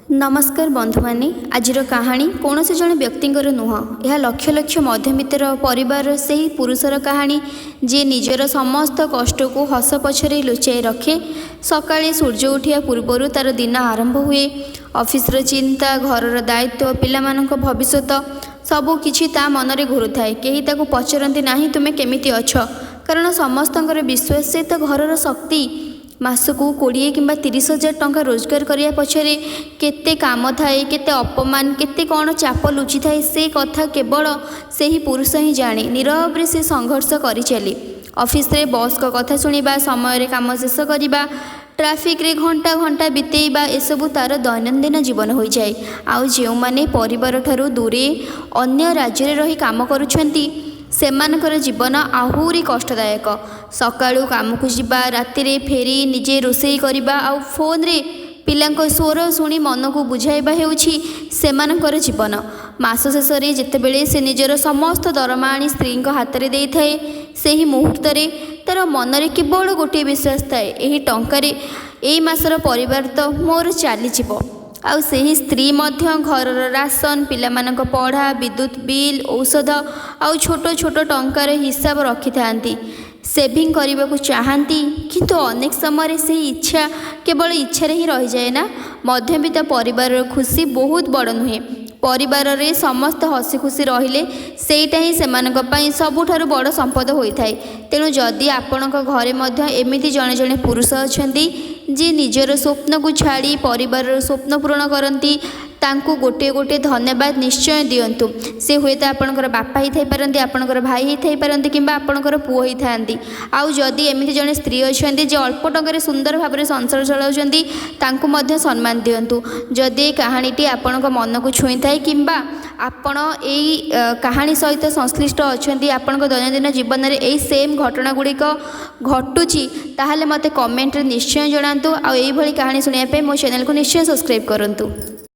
ନମସ୍କାର ବନ୍ଧୁମାନେ, ଆଜିର କାହାଣୀ କୌଣସି ଜଣେ ବ୍ୟକ୍ତିଙ୍କର ନୁହଁ। ଏହା ଲକ୍ଷ ଲକ୍ଷ ମଧ୍ୟବିତ୍ତର ପରିବାରର ସେହି ପୁରୁଷର କାହାଣୀ, ଯିଏ ନିଜର ସମସ୍ତ କଷ୍ଟକୁ ହସ ପଛରେ ଲୁଚାଇ ରଖେ। ସକାଳେ ସୂର୍ଯ୍ୟ ଉଠିବା ପୂର୍ବରୁ ତା'ର ଦିନ ଆରମ୍ଭ ହୁଏ। ଅଫିସର ଚିନ୍ତା, ଘରର ଦାୟିତ୍ୱ, ପିଲାମାନଙ୍କ ଭବିଷ୍ୟତ ସବୁ କିଛି ତା ମନରେ ଘୁରୁଥାଏ। କେହି ତାକୁ ପଚାରନ୍ତି ନାହିଁ, ତୁମେ କେମିତି ଅଛ? କାରଣ ସମସ୍ତଙ୍କର ବିଶ୍ୱାସ ସେ ତ ଘରର ଶକ୍ତି। ମାସକୁ 20 କିମ୍ବା 30 ହଜାର ଟଙ୍କା ରୋଜଗାର କରିବା ପଛରେ କେତେ କାମ ଥାଏ, କେତେ ଅପମାନ, କେତେ କ'ଣ ଚାପ ଲୁଚିଥାଏ, ସେ କଥା କେବଳ ସେହି ପୁରୁଷ ହିଁ ଜାଣେ। ନିରବରେ ସେ ସଂଘର୍ଷ କରିଚାଲେ। ଅଫିସରେ ବସ୍ଙ୍କ କଥା ଶୁଣିବା, ସମୟରେ କାମ ଶେଷ କରିବା, ଟ୍ରାଫିକ୍ରେ ଘଣ୍ଟା ଘଣ୍ଟା ବିତେଇବା, ଏସବୁ ତା'ର ଦୈନନ୍ଦିନ ଜୀବନ ହୋଇଯାଏ। ଆଉ ଯେଉଁମାନେ ପରିବାରଠାରୁ ଦୂରେ ଅନ୍ୟ ରାଜ୍ୟରେ ରହି କାମ କରୁଛନ୍ତି, ସେମାନଙ୍କର ଜୀବନ ଆହୁରି କଷ୍ଟଦାୟକ। ସକାଳୁ କାମକୁ ଯିବା, ରାତିରେ ଫେରି ନିଜେ ରୋଷେଇ କରିବା ଆଉ ଫୋନ୍ରେ ପିଲାଙ୍କ ସ୍ୱର ଶୁଣି ମନକୁ ବୁଝାଇବା ହେଉଛି ସେମାନଙ୍କର ଜୀବନ। ମାସ ଶେଷରେ ଯେତେବେଳେ ସେ ନିଜର ସମସ୍ତ ଦରମା ଆଣି ସ୍ତ୍ରୀଙ୍କ ହାତରେ ଦେଇଥାଏ, ସେହି ମୁହୂର୍ତ୍ତରେ ତା'ର ମନରେ କେବଳ ଗୋଟିଏ ବିଶ୍ୱାସ ଥାଏ, ଏହି ଟଙ୍କାରେ ଏଇ ମାସର ପରିବାର ତ ମୋର ଚାଲିଯିବ। ଆଉ ସେହି ସ୍ତ୍ରୀ ମଧ୍ୟ ଘରର ରାସନ, ପିଲାମାନଙ୍କ ପଢ଼ା, ବିଦ୍ୟୁତ ବିଲ୍, ଔଷଧ ଆଉ ଛୋଟ ଛୋଟ ଟଙ୍କାର ହିସାବ ରଖିଥାନ୍ତି। ସେଭିଂ କରିବାକୁ ଚାହାନ୍ତି, କିନ୍ତୁ ଅନେକ ସମୟରେ ସେହି ଇଚ୍ଛା କେବଳ ଇଚ୍ଛାରେ ହିଁ ରହିଯାଏ ନା। ମଧ୍ୟବିତ୍ତ ପରିବାରର ଖୁସି ବହୁତ ବଡ଼ ନୁହେଁ। ପରିବାରରେ ସମସ୍ତେ ହସି ଖୁସି ରହିଲେ ସେଇଟା ହିଁ ସେମାନଙ୍କ ପାଇଁ ସବୁଠାରୁ ବଡ଼ ସମ୍ପଦ ହୋଇଥାଏ। ତେଣୁ ଯଦି ଆପଣଙ୍କ ଘରେ ମଧ୍ୟ ଏମିତି ଜଣେ ଜଣେ ପୁରୁଷ ଅଛନ୍ତି, ଯିଏ ନିଜର ସ୍ୱପ୍ନକୁ ଛାଡ଼ି ପରିବାରର ସ୍ୱପ୍ନ ପୂରଣ କରନ୍ତି, ତାଙ୍କୁ ଗୋଟିଏ ଗୋଟିଏ ଧନ୍ୟବାଦ ନିଶ୍ଚୟ ଦିଅନ୍ତୁ। ସେ ହୁଏତ ଆପଣଙ୍କର ବାପା ହେଇଥାଇପାରନ୍ତି, ଆପଣଙ୍କର ଭାଇ ହେଇଥାଇପାରନ୍ତି କିମ୍ବା ଆପଣଙ୍କର ପୁଅ ହେଇଥାନ୍ତି। ଆଉ ଯଦି ଏମିତି ଜଣେ ସ୍ତ୍ରୀ ଅଛନ୍ତି, ଯେ ଅଳ୍ପ ଟଙ୍କାରେ ସୁନ୍ଦର ଭାବରେ ସଂସାର ଚଳାଉଛନ୍ତି, ତାଙ୍କୁ ମଧ୍ୟ ସମ୍ମାନ ଦିଅନ୍ତୁ। ଯଦି ଏ କାହାଣୀଟି ଆପଣଙ୍କ ମନକୁ ଛୁଇଁଥାଏ କିମ୍ବା ଆପଣ ଏଇ କାହାଣୀ ସହିତ ସଂଶ୍ଳିଷ୍ଟ ଅଛନ୍ତି, ଆପଣଙ୍କ ଦୈନନ୍ଦିନ ଜୀବନରେ ଏଇ ସେମ୍ ଘଟଣା ଗୁଡ଼ିକ ଘଟୁଛି, ତାହେଲେ ମୋତେ କମେଣ୍ଟରେ ନିଶ୍ଚୟ ଜଣାନ୍ତୁ। ଆଉ ଏଇଭଳି କାହାଣୀ ଶୁଣିବା ପାଇଁ ମୋ ଚ୍ୟାନେଲକୁ ନିଶ୍ଚୟ ସବସ୍କ୍ରାଇବ୍ କରନ୍ତୁ।